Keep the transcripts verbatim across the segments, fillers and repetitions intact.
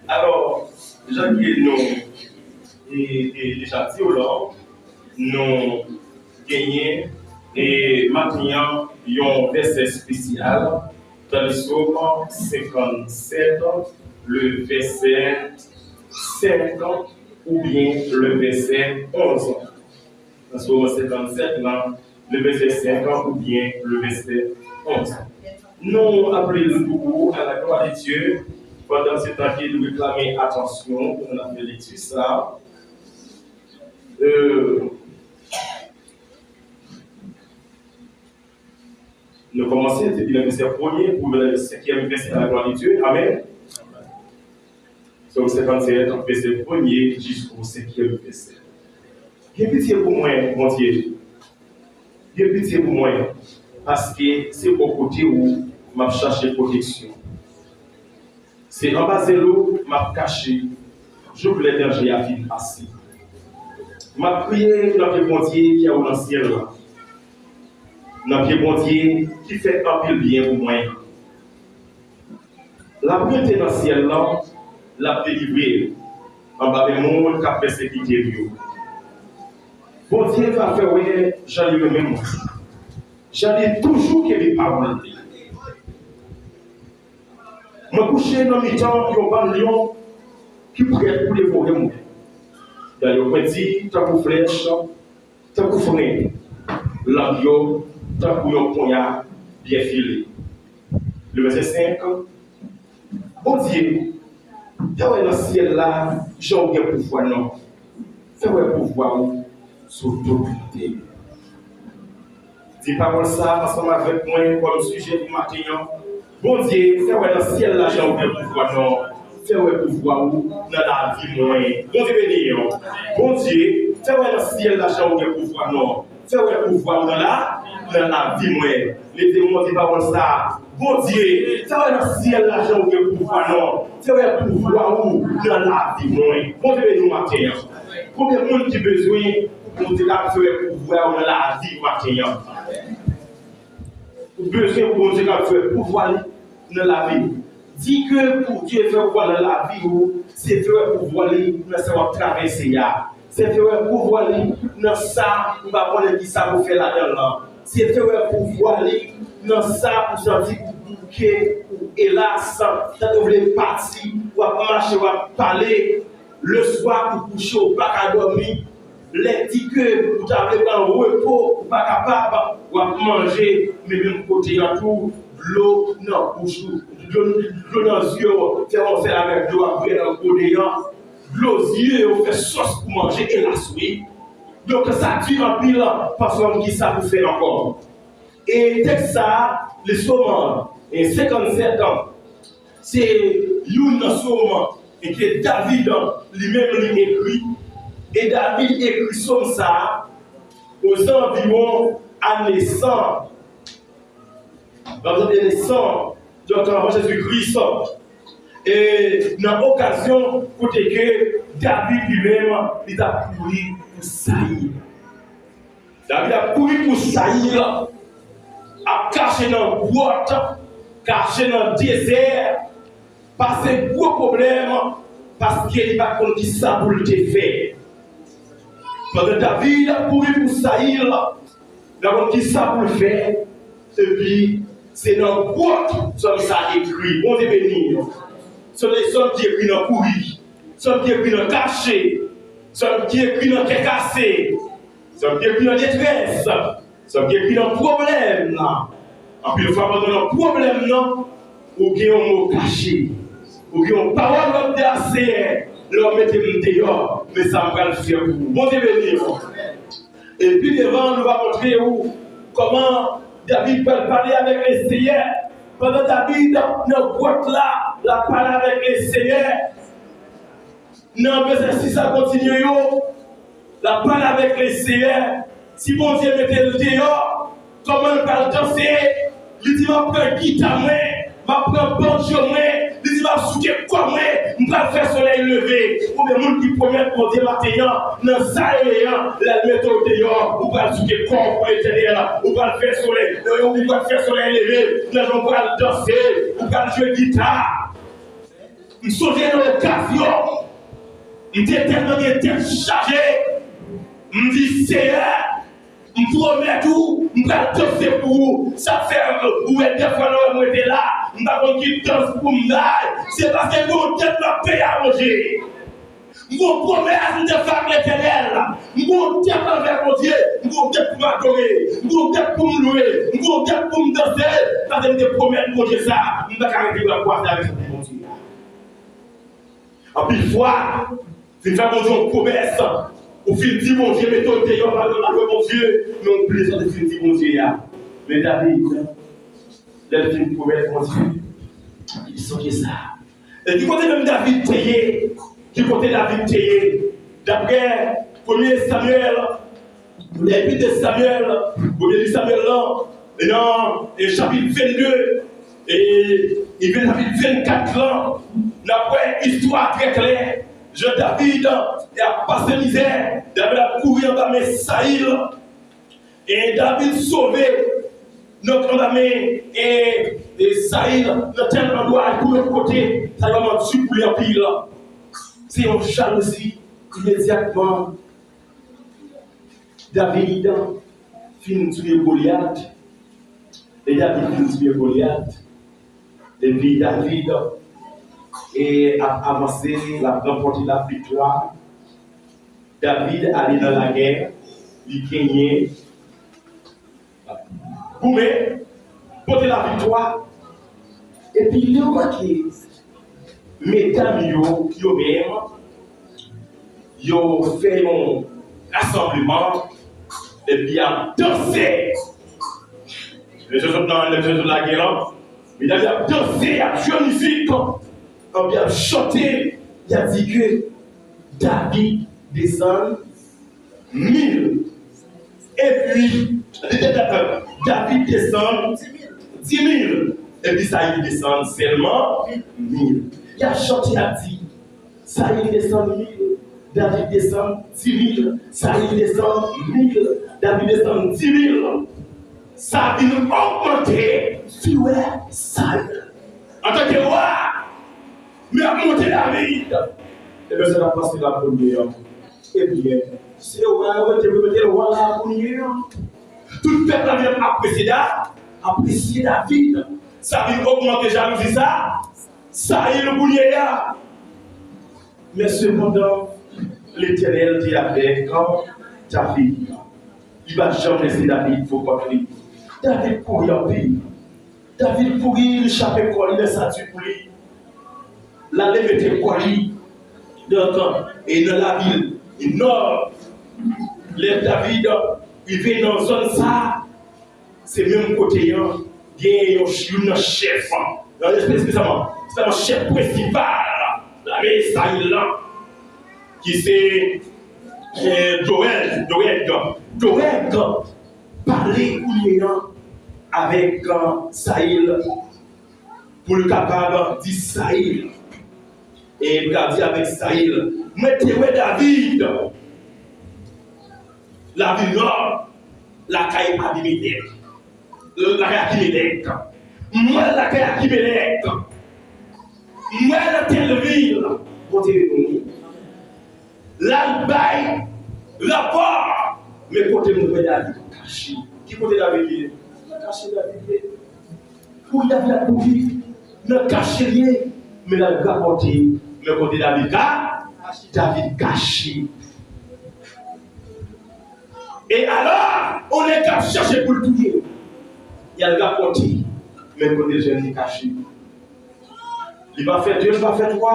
Alò, jan ke nou e, e, deja di w la, nou genyen e maten an yon vèsè espesyal nan Sòm senkannsèt, le vèsè senk oubyen le vèsè onz. Nan Sòm senkannsèt lan, le vèsè senk oubyen le vèsè onz. Nou aple l pou ou à la gloire de Dieu pandan se tan ke nou reklame atansyon pou nou ap fè lekti sa. Euh, nou kòmanse depi nan vèsè premye pou rive nan senkyèm vèsè à la gloire de Dieu. Amèn. Sòm senkannsèt, vèsè premye jiskou senkyèm vèsè. Gen pitye pou mwen, Bondye. Gen pitye pou mwen, paske se bò kote ou m ap chache pwoteksyon. Se anba zèl ou m ap kache jouk lè danje a fin pase. M ap kriye nan pye Bondye ki anwo nan syèl la, nan pye Bondye ki fè anpil byen pou mwen. L ap monte nan syèl lan, l ap delivre l anba men moun k ap pèsekite l yo. Bondye va fè wè jan li renmen mwen, jan li toujou kenbe pawòl li. Mwen kouche nan mitan yon bann lyon ki prèt pou devore mwen. Dan yo pwenti tankou flèch, tankou fren. Lang yo tankou yon ponya byen file. Le vèsè senk, Bondye, fè wè nan syèl la jan ou gen pouvwa non. Fè wè pouvwa ou sou tout kote. Di pawòl sa ansanm avèk mwen kòm sijè pou maten an. Bondye, fè wè nan syèl la jan ou gen pouvwa non. Fè wè pouvwa ou nan lavi mwen. Bondye beni yo. Bondye, fè wè nan syèl la jan ou gen pouvwa non. Fè wè pouvwa ou nan la, nan lavi mwen. Leve men w di pawòl sa. Bondye, fè wè nan syèl la jan ou gen pouvwa non. Fè wè pouvwa ou nan lavi mwen. Bondye beni w maten an. Konbyen moun ki bezwen pou Bondye ta fè wè pouvwa ou nan lavi maten an? Ou bezwen pou Bondye ka fè pouvwa li nan lavi w. Di ke pou Dye fè pouvwa nan lavi w, se fè wè pouvwa li nan sa w ap travèse a. Se fè wè pouvwa li nan sa ou pa konnen ki sa pou fè ladan l lan. Se fè wè pouvwa li nan sa ou santi ou bouke, ou elas, tankou w vle pati, w ap mache, w ap pale. Leswa ou kouche, ou pa ka dòmi. Lè di ke ou ta vle pran repo, ou pa kapab, w ap manje, men menm kote an tou, dlo nan bouch ou, dlo, dlo nan zye w, fè yon sèl avèk dlo ap bwè nan kote an. Dlo zye yo fè sòs pou manje, elas wi. Donk sa di anpil, paske ki sa pou fè ankò. E tèks sa a, li sòm, e senkannsèt an, se youn nan sòm ke David li menm li ekri. E David ekri sòm sa a ozanviwon ane san, ozanviwon ane san, donk anvan Jezi Kris. E nan okazyon kote ke David li menm li t ap kouri pou Sayil. David ap kouri pou Sayil, ap kache nan gwòt, kache nan dezè, pase gwo pwoblèm, paske li pa t konn ki sa pou l te fè. Pandan David ap kouri pou Sayil, li pa konn ki sa pou l fè, epi se nan gwòt sòm sa ekri. Bondye beni yo. Se de sòm ki ekri nan kouri, sòm ki ekri nan kache, sòm ki ekri nan kè kase. Sòm ki ekri nan detrès, sòm ki ekri nan pwoblèm. Anpil fwa, pandan nan pwoblèm nan, ou gen yon mo kache. Ou gen yon pawòl w ap di a, Seyè, lè w mete m deyò, men sa m pral fè pou ou. Bondye beni w. E pi devan, nou va montre ou kòman David pral pale avèk Leseyè. Pandan David nan gwòt la, l ap pale avèk Leseyè. Nan vèsè sis a kontinye yo, l ap pale avèk Leseyè. Si Bondye mete l deyò, kòman l pral danse? Li di, "M ap pran gita mwen, m ap pran banjo mwen." Li di, "M ap souke kò mwen, m pral fè solèy leve." Konbyen moun ki pwomèt Bondye maten an, nan sa yo ye an, lè l mete w deyò, ou pral souke kò w pou Letènèl, ou pral fè solèy, ou pral fè solèy leve, nan jan w pral danse, ou pral jwe gita. M sonje nan okazyon, m te tèlman gen tèt chaje, m di, Seyè, m pwomèt ou, m pral danse pou ou. Sa fè, ou wè, dèfwa lè w wè m rete la, m pa konn ki dans pou m bay. Se paske gen yon dèt m ap peye a Bondye. M gon pwomès m te fè ak Letènèl. M gon dèt anvè Bondye. M gon dèt pou m adore. M gon dèt pou m lwe. M gon dèt pou m danse. Paske m te pwomèt Bondye sa. M pa ka rete bra kwaze avèk sa se Bondye a. Anpil fwa, fin fè Bondye yon pwomès, ou fin di Bondye mete w deyò, pa lwe Bondye, men w bliye sa w te fin di Bondye a. Men David, lè l fin pwomèt Bondye, li sonje sa. E ki kote menm David te ye? Ki kote David te ye? Daprè premye Samyèl, lè epit de Samyèl, premye liv Samyèl lan, e nan e chapit vennde, e, e chapit vennkat lan, n ap wè istwa trè klè. Jan David e ap pase mizè, David ap kouri anba men Sayil, e David sove, donk, anba men, e, e Sayil, nan tèl andwa, e pou lòt kote, sa vrèman di pou li anpil. Se yon jalouzi, imedyatman, David fin touye Golyat, e David fin touye Golyat, epi David e ap avanse, l ap ranpòte laviktwa. David ale nan lagè, li genyen, goumen, pote laviktwa. Epi lè w remake, medam yo, yo menm, yo fè yon rasanbleman, epi y ap danse. Lè yo sot nan, lè yo sot lagè lan, medam yo ap danse, y ap jwe mizik, epi y ap chante, y ap di ke David desann mil. Epi, David desann di mil. Epi Sayil desann sèlman mil. Y ap chante, y ap di, Sayil desann mil, David desann di mil, Sayil desann mil, David desann di mil. Sa vin ogmante fiwè Sayil. Antanke wa, men ap monte David. Ebyen, se la pase la premye an. Ebyen, se wa yo te mete wa la kounye an. Tout pèp la vin ap apresye Da, apresye David. Sa vin ogmante jalouzi sa. Sayil kounye a. Men sepandan, Letènèl te avèk David. Li pa janm lese David pou kont li. David kouri anpil. David kouri, li chape kò li nan sa di pou li. L ale mete kò li nan, e nan lavil Nòb. Lè David rive nan zòn sa, se menm kote an, gen yon, youn nan chèf, espesyalman, espesyalman chèf prensipal lame Izrayèl lan, ki se, e, Doeg, Doeg, Doeg pale kounye an avèk, e, Sayil, pou l kapab di Sayil, e pou l di avèk Sayil, mwen te wè David lavil Nòb, lakay Abimelèk, lakay Akimelèk. Mwen lakay Akimelèk. Mwen nan tèl vil. Kote nou ye? L al bay rapò. Men kote nou wè David kache? Ki kote David ye? Kache David ye. Pou David ap kouri nan kache li ye, men l al rapòte, men kote David ka, David kache. E alò, yon nèg k ap chache pou l touye, y al rapòte, men kote l jwenn li kache. Li pa fè de, li pa fè twa.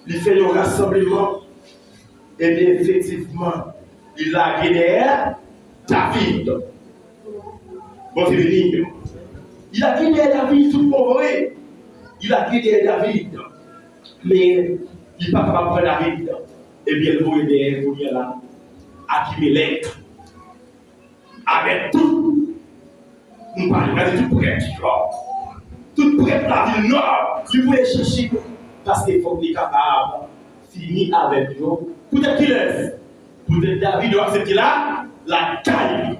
Li fè yon rasanbleman. Ebyen, efektivman, li lage dèyè David. Bondye beni yo. Li lage dèyè David tout bon vre. Li lage dèyè David. Men, li pa kapab pran David. Ebyen, l voye dèyè kounye a la Akimelèk. Avèk tout, m pale, gade tout prèt yo. Tout prèt lavil Nòb, li voye chache yo. Paske fòk li kapab fini avèk yo. Poutèt kilès? Poutèt David yo aksepte la, lakay li.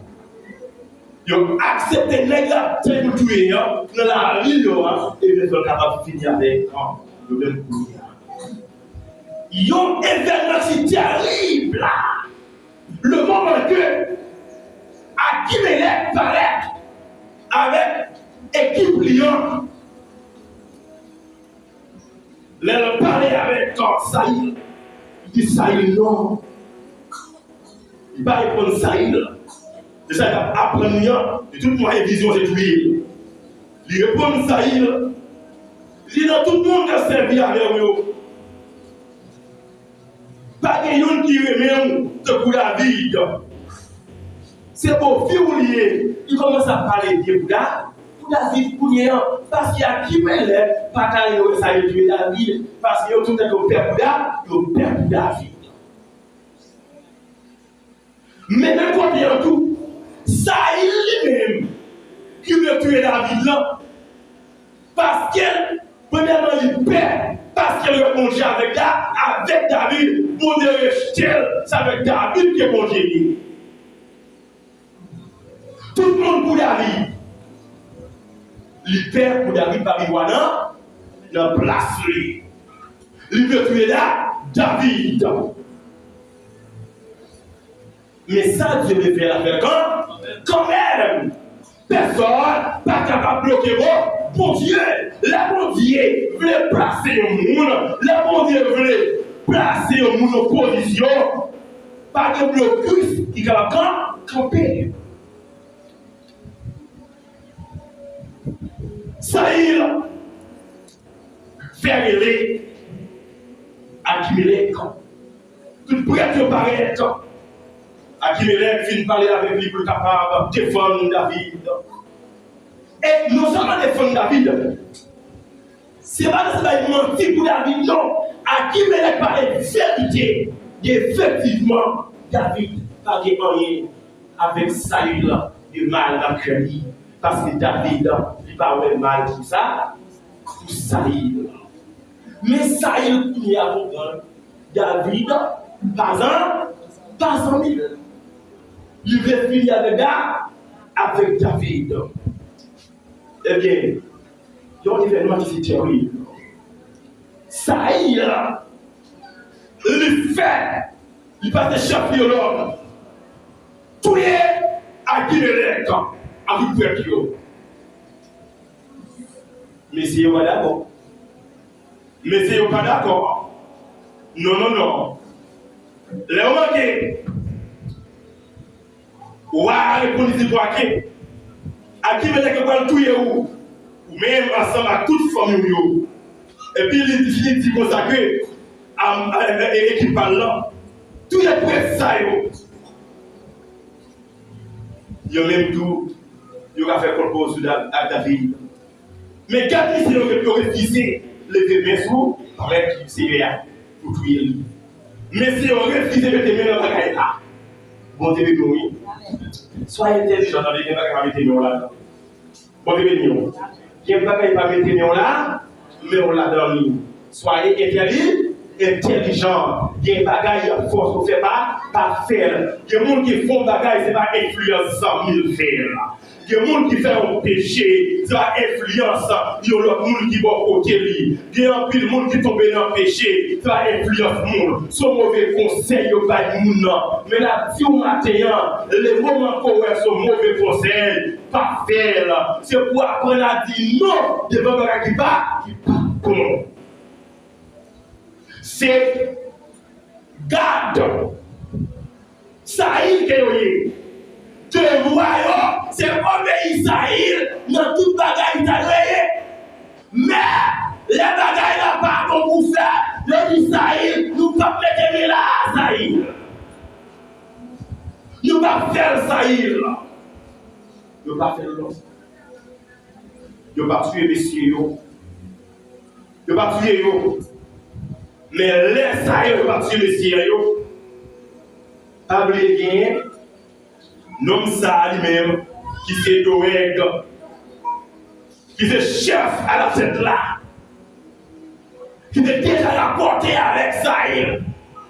Yo aksepte nèg la, se pou touye yo, nan lavil yo a, e fè l kapab fini avèk, an, Yon evènman ki terib la, le moman ke Akimelèk parèt avèk ekip li an, lè l pale avèk Sayil, li di Sayil non. Li pa reponn Sayil. Se sa l ap aprann li an, de tout mwayen vizyon se touye l. Li reponn Sayil, li di nan tout moun k ap sèvi avè w yo, pa gen youn ki renmen w tankou David. Se bofi w li ye. Li kòmanse ap pale byen pou Da, pou David kounye an, paske Akimelèk pa ta renmen wè Sayil touye David, paske yo tout tèt yo pè pou Da, yo pè pou David. Men menm kote an tou, Sayil li menm ki vle touye David lan, paske premyèman li pè, paske l wè Bondye avèk Da, avèk David, Bondye rejte l, se avèk David ke Bondye ye. Tout moun pou David. Li pè pou David pa vin wa nan, nan plas li. Li vle touye Da, David. Men sa Dye vle fè l ap fè l kan, kanmenm. Pèsòn pa kapab bloke Bon, Bondye. Lè Bondye vle plase yon moun, lè Bondye vle plase yon moun nan pozisyon, pa gen blokis ki kapab kan, kanpe. Sayil fè rele Akimelèk. Tout prèt yo parèt. Akimelèk fin pale avèk li pou l kapab defann David. E non sèlman defann David, se pa nan se bay manti pou David, non. Akimelèk pale verite. Efektivman, David pa gen anyen avèk Sayil de mal nan kè li, paske David, li pa wè mal pou sa, pou Sayil. Men Sayil kounye a konprann David pa zan, pa zanmi l. Li vle fini avèk Da, avèk David. Ebyen, yon evènman ki se terib. Sayil, li fè, li pase chèf li yo lòd, touye Akimelèk ak tout prèt yo. Mesye yo pa dakò. Mesye yo pa dakò. Non, non, non. Lè yo manke, wa a reponn li di, bwake. Akimelèk yo pral touye ou, ou menm ansanm ak tout fanmi w yo. Epi li fini di konsa ke, am, e, e, ekip pa l lan, touye prèt sa yo. Yo menm tou, yo ka fè konplo sou Da-, ak David. Men gad misye yo, yo refize leve men sou prèt Seyè a pou touye li. Mesye yo refize mete men nan bagay la. Bondye beni w, wi. Swa entèlijan, tande, gen bagay pa mete men w ladan. Bondye beni w. Gen bagay pa mete men w la, men w ladan li. Swa entèli-, entèlijan. Gen bagay y ap fòse w fè pa, pa fè l. Gen moun ki fè yon bagay, se pa enfliyans zanmi l fè l. Gen moun ki fè yon peche, se pa enfliyans yon lòt moun ki bò kote li. Gen anpil moun ki tonbe nan peche, se pa enfliyans moun. Se yon move konsèy yo bay moun nan. Men n ap di w maten an, le moman ke w wè se yon move konsèy, pa fè l. Se pou w aprann a di non devan bagay ki pa, ki pa bon. Se gad Sayil ke yo ye. Devwa yo, se obeyi Sayil nan tout bagay Sayil ye. Men, lè bagay la pa bon pou fè, yo di Sayil, nou p ap mete men la a, Sayil. Nou p ap fè l, Sayil. Yo pa fè l non. Yo pa tiye mesye yo. Yo pa tiye yo. Men lè sa yo, yo pa tiye mesye yo, pa bliye genyen nonm sa a li menm ki se Doeg, ki se chèf alatèt la, ki te deja rapòte avèk Sayil.